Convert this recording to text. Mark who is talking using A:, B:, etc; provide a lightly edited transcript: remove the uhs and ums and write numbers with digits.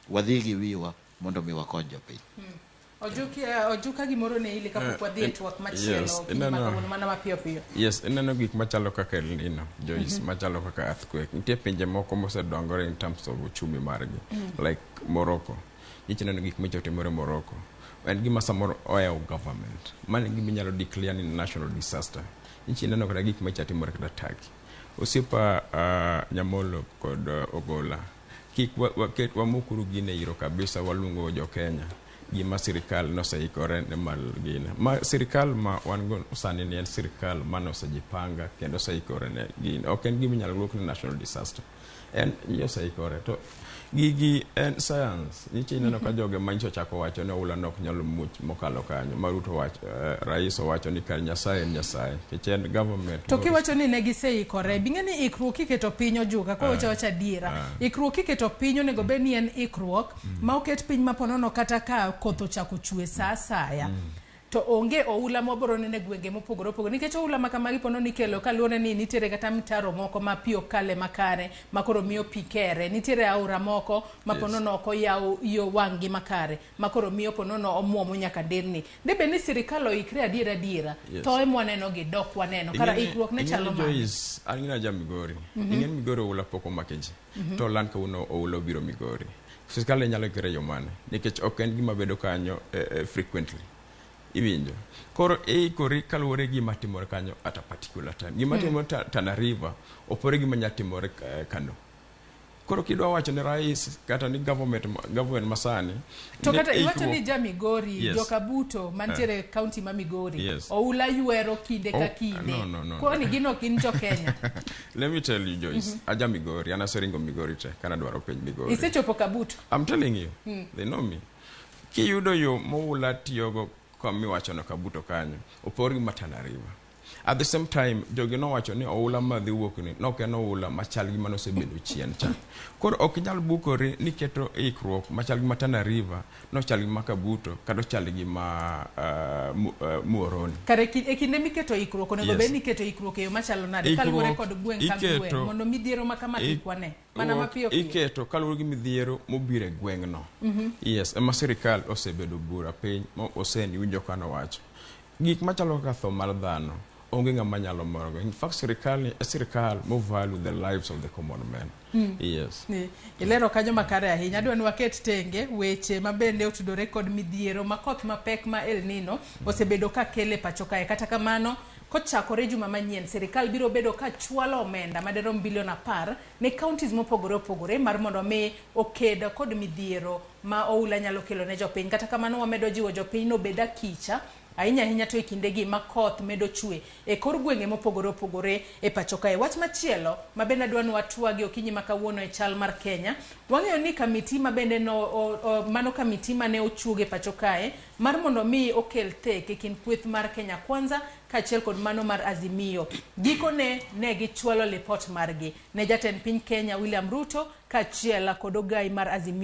A: Wadhi gi wiwa mondo mi wakony jopiny.
B: Ojuka gimoro ne ili kapok wadhi e twak machielo okinyi ma kawuono mana mapiyo piyo.
C: Yes, ineno gik machalo kaka El Nino, Joyce, machalo kaka earthquake. Nitie pinje moko mosedongore in terms of uchumi margi, like Morocco. Nyicha ineno gik micho timore Morocco. En gima samoro ohewo government. Mano e gima inyalo declare ni national disaster. Nyicha ineno kata gik macha timore kata Turkey. Osiepa Nyamolo kod Ogola, kik waket wamukuru gine iro kabisa waluongo jo Kenya gima sirikal noseikore ne mal gine. Ma sirikal ma wan go sani ni en sirikal mane osejipanga kendo oseikore ne gine. Ok en gima inyalo luong ni national disaster. En oseikore to gigi en science. Nyicha ineno ka joge manyicha ochako wacho ni oula ne ok nyal muoch mokalo kanyo. Ma Ruto wacho, rais owacho ni kar Nyasaye en Nyasaye. Nikech en government.
B: To kiwacho ni ne giseikore, bing'e ni ikruok kiketo piny ojuka, kwa wacho wacho adiera. Ikruok kiketo piny onego bed ni en ikruok ma oket piny ma ponono kata ka koth ochako chwe sa asaya. To onge oula mwabiro neno e gwenge mopogore opogore nikech oula ma kamagi ponono ikelo kaluwore ni nitiere kata mtaro moko ma pi ok kale makare ma koro miyo pi kere. Nitiere aora moko ma ponono ok oyaw yo wang'gi makare ma koro miyo ponono omuomo nyaka nderni. De bed ni sirikal oikre adiera adiera, thoe mwaneno gi dok waneno. Kara ikruok ne chalo mane?
C: Joyce, an gina ja Migori. Ing'e ni Migori oula pok omake ji. To land kawuono oula obiro Migori. Sirikal ne nyalo ikore e yo mane? Nikech ok en gima bedo kanyo frequently. Iwinjo? Koro iikori kaluwore gi gima timore kanyo at a particular time. Gima timore Tana River opore gi gima nyalo timore Kano. Koro kidwa wacho ne rais kata ni government masani
B: To kata iwacho ni ja Migori, Jokabuto mantiere e county ma Migori, oula ywero kinde ka kinde.
C: No, no, no.
B: Koni gin ok gin jo Kenya.
C: Let me tell you, Joyce, aja Migori, an aseringo Migori te kana dwaro penj Migori.
B: Isechopo Kabuto.
C: I'm telling you, they know me. Kiyudo yo moula tiyogo kamiwachono Kabuto kanyo, opor gi ma Tana River. At the same time, jogi nowacho ni oula madhi wuok ni nok en oula machal gi manosebedo chien cha. Koro ok inyal bukori ni keto ikruok machal gi ma Tana River, nochal gi ma Kabuto, kata ochal gi ma Muhoroni.
B: Kare e kinde miketo ikruok onego bed ni iketo ikruok e yo machalo nade kaluwore kod gweng' ka gweng' mondo midhiero ma kama kik wane mana mapiyo piyo.
C: Iketo kaluwore gi midhiero mobiro e gweng'no. Yes, ema sirikal osebedo bura piny ma oseni winjo ka nowacho. Gik machalo kaka tho mar dhano, onge ng'ama nyalo morgo. In fact, sirikal ni e sirikal mo value the lives of the common man. Yes.
B: Ni, ilero kanyo makare ahinya. Adwa ni waket tenge weche ma bende otudore kod midhiero ma koth mapek ma El Nino osebedo ka kele pacho kae. Kata kamano, kochakore juma manyien, sirikal biro bedo ka chwalo omenda madirom bilion 10 ne counties mopogore opogore mar mondo mi oked kod midhiero ma oula nyalo kelo ne jopiny. Kata kamano, wamedo jiwo jopiny no obed akicha ahinya ahinya to e kindegi ma koth medo chwe e kor gwenge mopogore opogore e pacho kae. Wach machielo ma bende adwa ni watwagi okinyi ma kawuono e chal mar Kenya, wang'eyo ni kamiti ma bende no, o, o, mano kamiti mane ochuog e pacho kae mar mondo mi okel thek e kind kweth mar Kenya Kwanza kaachiel kod mano mar Azimio. Gikone ne gichwalo lipot margi ne jatend piny Kenya William Ruto kaachiel kod ogai mar Azimio.